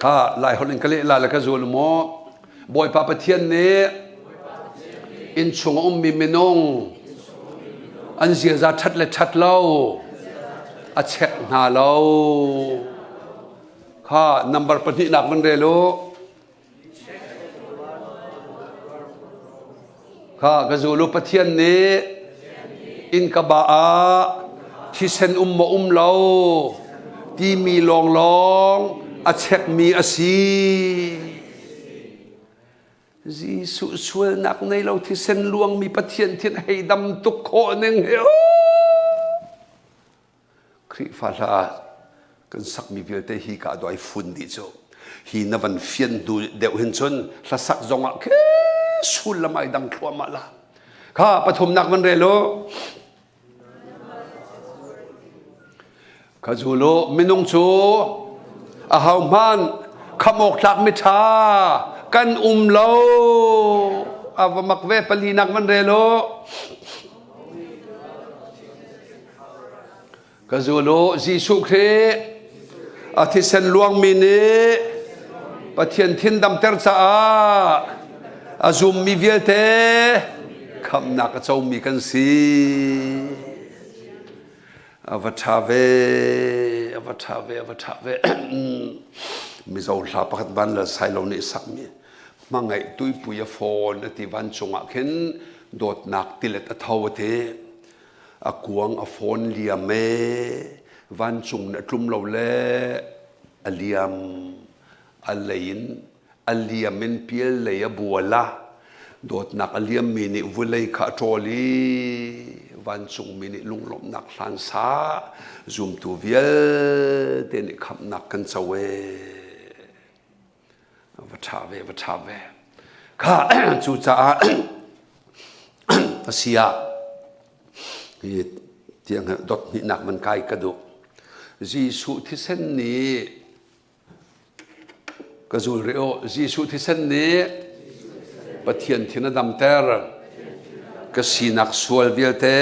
Kha lai holh in ka leh la le ka zul maw Bawipa Pathian nih innchung a ummi minung an ziaza ṭhat le ṭhat lo a check hna lo. Kha number pahnihnak van rel u. Kha ka zul u Pathian nih innkaba ah thisen um maw um lo timi lawnglawng a chekmi a si. Jesuh sualnak nei lo thisen luangmi Pathian thin hei dam tuk khawh ning hi Khrihfa hla kan sakmi vialte hi ka doi fun dih cu. Hi na van fian hnu deuh hin cun hlasak zongah khi sullam ai dang thluahmah la. Kha pathumnak van rel u. Kha zul u, minung cu ahohmanh khamh awk tlak miṭha kan um lo. A va mak ve palinak van rel u. Ka zul u, Jesuh Khrih a thisen luangmi nih Pathian thin damter caah a zummi vialte khamhnak a comi kan si. A va ṭha ve, a va ṭha ve, a va ṭha ve. Mizo hla pakhat Van Lal Sailo nih sakmi hmangaih tuipui a fawn a ti vancung ah khin dawtnak tilet a tho a ti. A kuang a fawn liam e, vancung nih a tlum lo le a liam a lei in a liam in pial lei a bual a dawtnak a liammi nih vulei kha a ṭawl i vancungmi nih lunglawmhnak hlan sa zumtu vialte nih khamhnak kan co ee va ṭha ve va ṭha ve kha cucaah a si ah hi tiang dot hnihnak man kai ka duh Jesuh thisen nih Ka zul rih u. Jesuh thisen nih Pathian thin a damter. Ka sinak sual vialte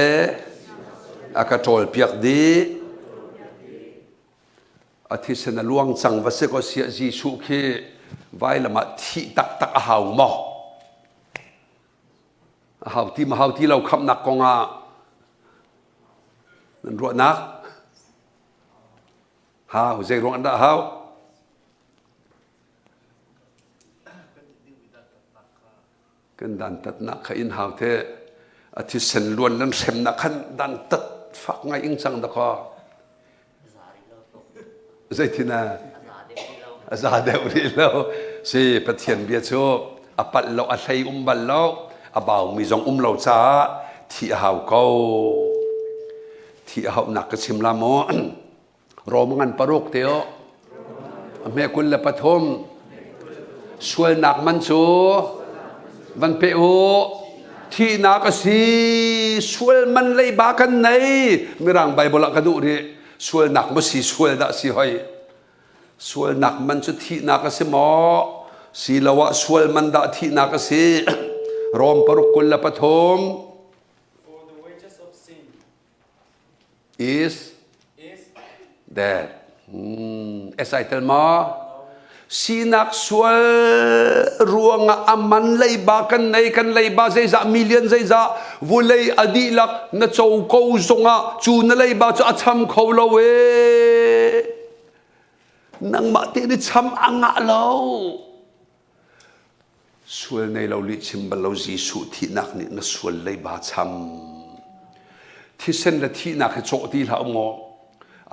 a ka ṭawlpiak dih. A thisen a luang cang va si ko siah Jesuh khi vailam ah thih taktak a hau maw? A hau ti ma hau ti lo khamhnak kong ah nan ruahnak? Hau, zei ruang dah hau? Kan dantatnak kha in hau te a thisen luan nan hremnak khan dantat fak ngai ing cang da kaw. Zeitin a? A za deuh rih lo. Si Pathian bia cu a palh lo, a hlei um bal lo, a baumi zong um lo caah thih a hau ko. Thih a hauhnak ka chim la maw? Rom ngan paruk te o. A hme 23. Sualnak man cu van pe u. Thihnak a si. Sual man leiba kan nei. Mirang Bible ah ka duh rih. Sualnak maw si sual dah si hoi. Sualnak man cu thihnak a si maw? Siloah sual man dah thihnak a si. Rom paruk 23. For the wages of sin is dead. Hmm, SI tel ma? Sinak sual ruangah aman leiba kan nei kan leiba zeizah million zeizah vulei a dihlak na co ko zongah cu na leiba cu a cham kho lo e nangmah te ni cham a ngah lo Sual nei lo lihchim bal lo Jesuh thihnak nih na sual leiba cham. Thisen le thihnak hi cawh ti hlah maw?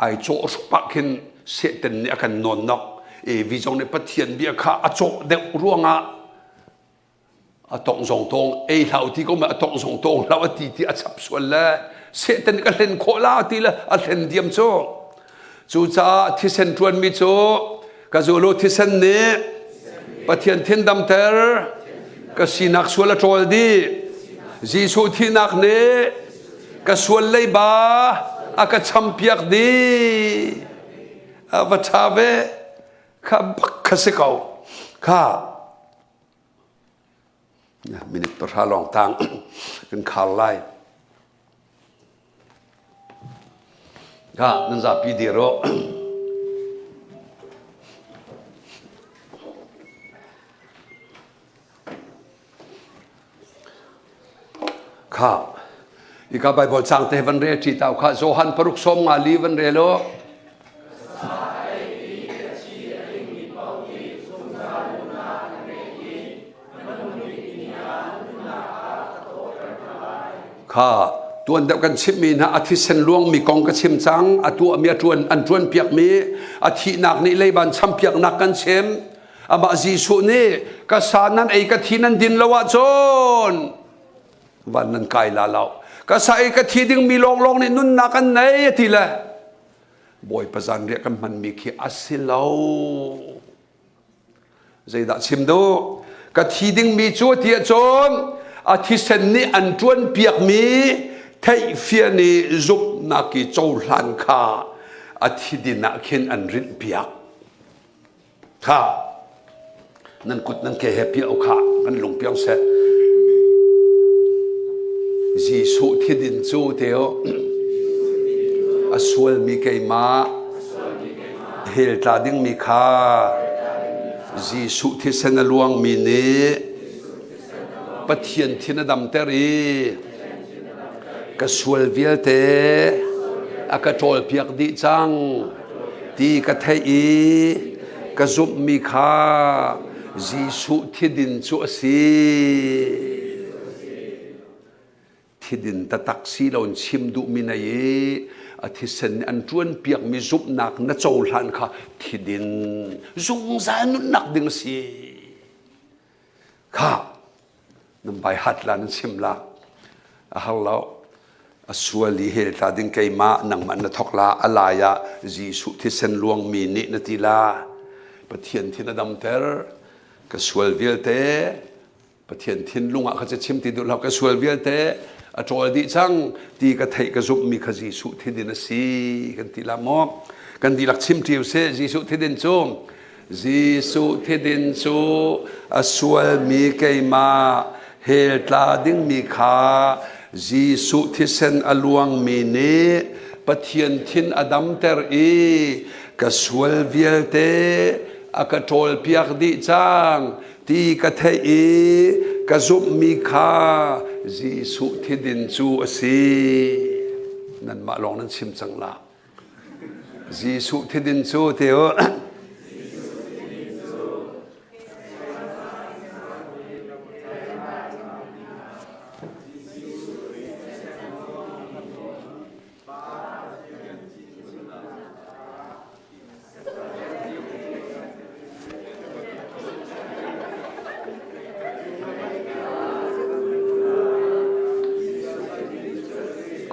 Ai cawh hrup ah khin Satan nih a kan nawn nok. Evi zong nih Pathian bia kha a cawh deuh ruangah a tong zong tong ei hlah ti ko ma a tong zong tong hlah a ti ti a chap sual le Satan nih ka hlen khawh la ti le a hlen diam cu. Cucaah thisen ṭuanmi cu ka zulu thisen nih Pathian thin damter ka sinak sual a ṭawl dih. Jesuh thihnak nih ka sual leiba a ka champiak dih. A va ṭha ve. Kha bak kha si ko. Kha minute pahra lawng tang kan khar lai. Kha nan zapi dir u. Kha ika Bible cang te van rel ṭi tau kha Johan paruk sawm nga li van rel u. Kha tuan deuh kan chimmi hna a thisen luangmi kong ka chim cang a tuahmi a ṭuan an ṭuan piakmi a thihnak nih leiban champiaknak kan chim amah Jesuh nih ka sa nan ei ka thi nan din lo ahcun van nan kai la lo ka sa ei ka thi dingmi lawnglawng nih nunnak an nei a ti le Bawipa zanriah kan hmanmi khi a si lo Zeidah chim duh? Ka thi dingmi cu ti ahcun a thisen nih an ṭuan piakmi theihfian i zumhnak i cohlan kha. A thidin ah khin an rinh piak. Kha nan kut nan ke he piah u kha kan lung piang seh. Jesuh thidin cu teo a sualmi keimah hell tla dingmi kha Jesuh thisen a luangmi nih Pathian thin a damter i ka sual vialte a ka ṭawlpiak dih cang ti ka theih i ka zumhmi kha Jesuh thidin cu a si. Thidin taktak si loin chim duhmi na i a thisen nih an ṭuanpiakmi zumhnak na cohlan kha thidin zungzal nunnak ding a si. Kha nan bai hat la nan chim la a har lo a sual i hell tla ding keimah nangmah na thok la a lai ah Jesuh thisen luangmi nih na ti la Pathian thin a damter ka sual vialte Pathian thinlung ah kha chim ti duh lo ka sual vialte a ṭawl dih cang ti ka theih ka zumhmi kha Jesuh thidin a si kan ti la maw kan dihlak chim ṭi usih Jesuh thidin cu Jesuh thidin cu a sualmi keimah hell tla dingmi kha Jesuh thisen a luangmi nih Pathian thin a damter i ka sual vialte a ka ṭawlpiak dih cang ti ka theih i ka zumhmi kha Jesuh thidin cu a si. Nanmah lawng nan chim cang la. Jesuh thidin cu ti u.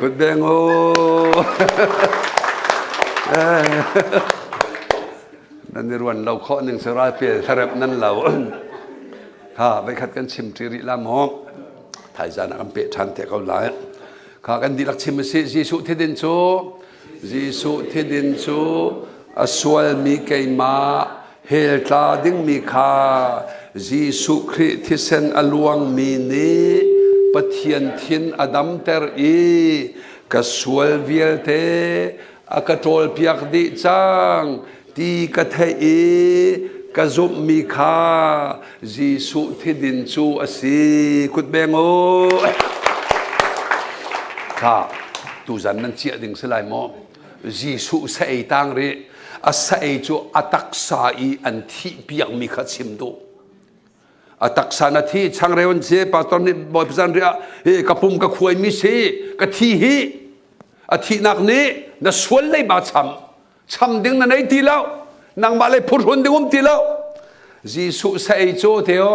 Kutbeng u. Nan i ruan lo khawh ning cu ralpel hlarep nan lo. Kha veikhat kan chim ṭi rih la maw? Thaizan ah kan peh ṭhan te ko lai. Kha kan dihlak chim a si. Jesuh thidin cu Jesuh thidin cu a sualmi keimah hell tla dingmi kha Jesuh Khrih thisen a luangmi nih Pathian thin a damter i ka sual vialte a ka ṭawlpiak dih cang ti ka theih i ka zumhmi kha Jesuh thidin cu a si. Kutbeng u. Kha tuzan nan ciah ding si lai maw? Jesuh sa ei tang rih. A sa ei cu a taksa i an thih piakmi kha chim duh. A taksa na thi changreu an si pastor nih Bawipa zan riah hi ka pum ka khuaimi si ka thi hi a thihnak nih na sual leiba cham cham ding na nei ti lo nangmah le phurhun ding um ti lo Jesuh sa ei cu teo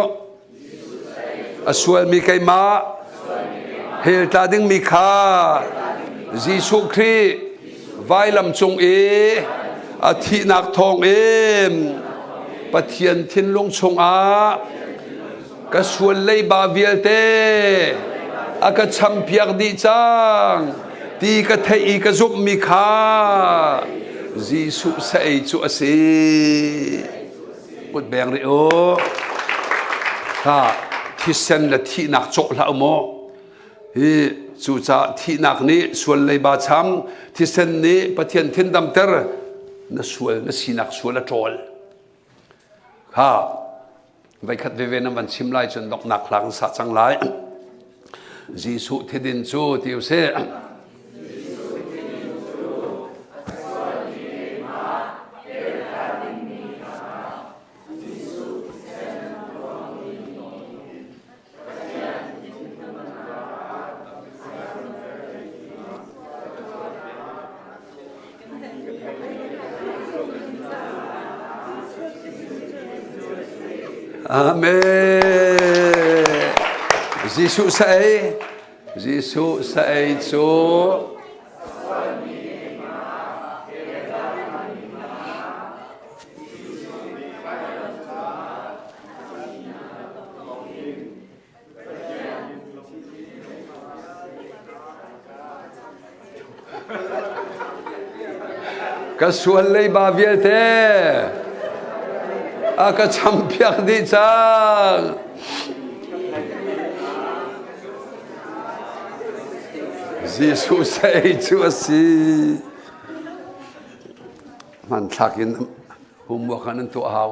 a sualmi keimah hell tla dingmi kha Jesuh Khrih vailam cung i a thihnak thawng in Pathian thinlung chungah ka sual leiba vialte a ka champiak dih cang ti ka theih i ka zumhmi kha Jesuh sa ei cu a si. Kut beng rih u. Kha thisen le thihnak cawh hlah u maw. Hi cucaah thihnak nih sual leiba cham, thisen nih Pathian thin damter, na sual na sinak sual a ṭawl. Kha Voikhat veve nan van chim lai cun donghnak hla kan sa cang lai. Jesuh thidin cu ti usih. Amen. Jesuh sa ei, Jesuh sa ei cu Ka sual leiba vialte a ka champiak dih cang. Jesuh sei cu a si. Hmanthlak in homework an tuah hau.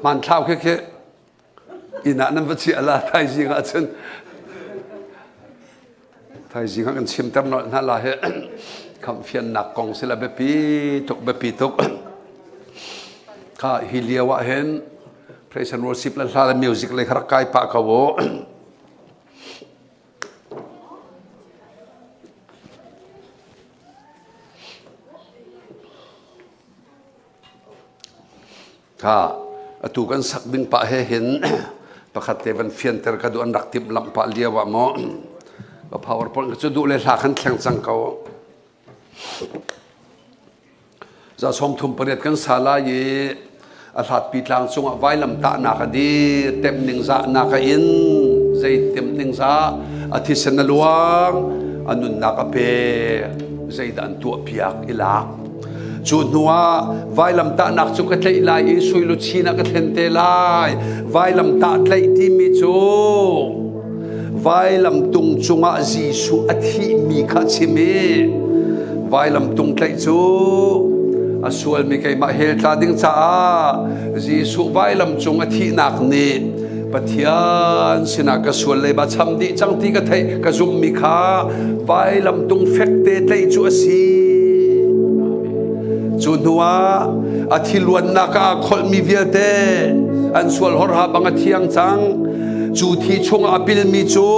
Hmanthlak khi khi inn ah nan va chiah la thaizing ah cun thaizing ah kan chimter nolh hna la hi khamhfiannak kong sila biapi tuk biapi tuk kha hi lio ah hin praise and worship le hla le music le kha rak kai pah ko u. Kha atu kan sak ding pah he hin pakhat te van fianter ka duh an rak timh lamh pah lio ah maw ka powerpoint cu duh le hla khan thleng cang ko. Za 38 kan sa lai i a hlatpi tlang cungah vailam tahnak a dir tem ning zahnak a in zei tem ning zah a thisen a luang a nunnak a pe zeidah an tuah piak i lak cu hnuah vailamtahnak cu ka tlaih lai i sui luchin ah ka thlen te lai vailamtah tlaih timi cu vailam tung cungah Jesuh a thihmi kha chim i vailam tung tlaih cu a sualmi keimah hell tla ding caah Jesuh vailam cung a thihnak nih Pathian sinah ka sual leiba cham dih cang ti ka theih ka zumhmi kha vailam tung fekte tlaih cu a si. Cu hnuah a thi luannak ah kholhmi vialte an sual horha bang a thiang cang. Cu thi chungah a pilmi cu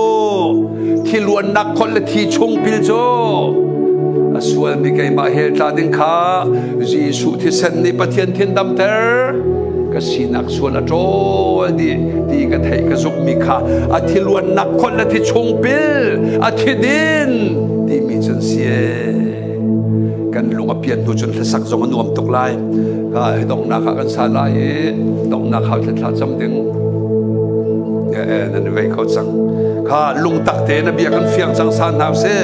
thi luannak kholh le thi chung pil cu a sualmi keimah hell tla ding kha Jesuh thisen nih Pathian thin damter ka sinak sual a ṭawl dih ti ka theih ka zumhmi kha a thi luannak kholh le thi chung pil a thi din timi cun si kan lung a pian hnu cun hlasak zong a nuam tuk lai ka donghnak ah kan sa lai i donghnak hau thla cam ding nan vei kho cang kha lungtak te na bia kan fiang cang san hna sih.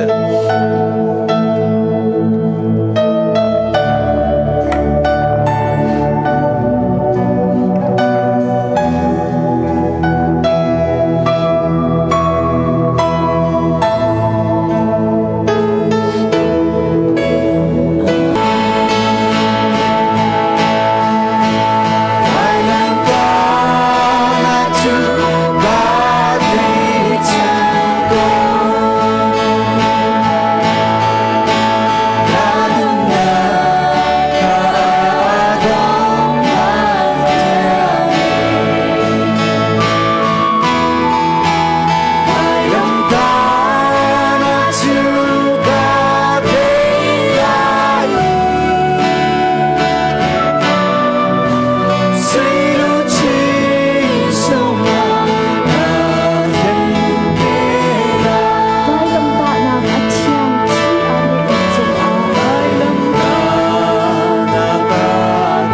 Vailamtahnak a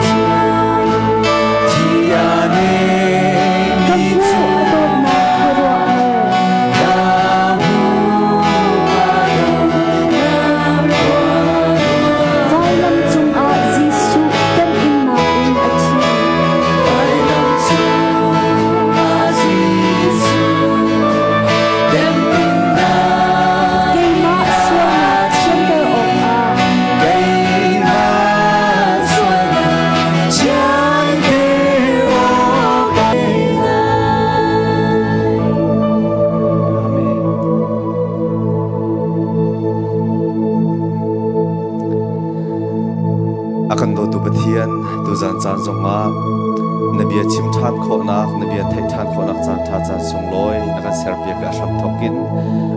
thiang thi aa nehmi cungah Ka hmuh a dawtnak khuaruahhar. Vailam cungah Jesuh temhinnak in a thi. Keimah sualnak thianter awkah A kan dawtu Pathian, tuzan caan zongah na bia chim ṭhan khawhnak, na bia theih ṭhan khawhnak caan ṭha caan sunglawi na kan serpiak i a hram thawk in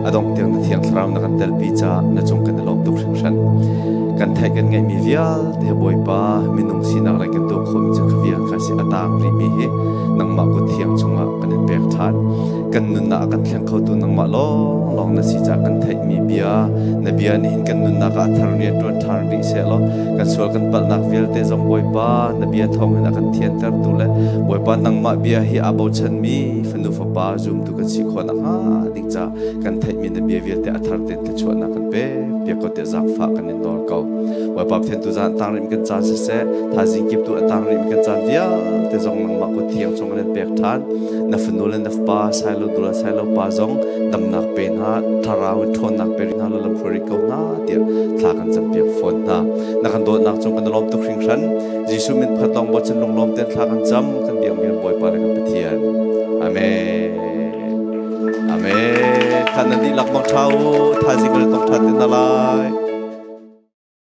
a dongh tiang na Thiang Thlarau na kan telpi caah na cung kan i lawm tuk hringhran. Kan theih kan ngeihmi vialte Bawipa minung sinak le kan tuah khawhmi cu kha vial kha si a taang rihmi hi nangmah kut thiang chungah kan in pek ṭhan. Kan nunnak a kan thleng khotu nangmah lawnglawng na si caah kan theihmi bia na bia nih hin kan nunnak ah a thar rian ṭuan ṭhan rih seh law kan sual kan palhnak vialte zong Bawipa na bia thawng hin a kan thiantertu le zungzal. Bawipa nangmah bia hi aa bochanmi fanu fapa zumtu kan si khawh nakhnga ding ca kan theihmi na bia vialte a thar tein thluachuahnak kan pek piak ko tiah zaangfah kan in nawl ko. Bawipa Pathian tu zan tang rih kan caan siseh, thaizing kip tu a tang rih kan caan vialte zong nangmah kut thiang chung kan in pek ṭhan. Na fanu le na fapa sailo tu le sailo pa zong damnak pe hna, thlarau in ṭhawnnak pe hna la lam hruai ko hna tiah thla kan campiak fawn hna. Na kan dawtnak cung kan i lawm tuk hringhran. Jesuh min pakhat lawng bochan lunglawm tein thla kan cam, kan biakmi kan Bawipa le kan Pathian. Amen. Amen. Khan nan dihlak mang ṭha u, thaizing kan i tong ṭhan te hna lai.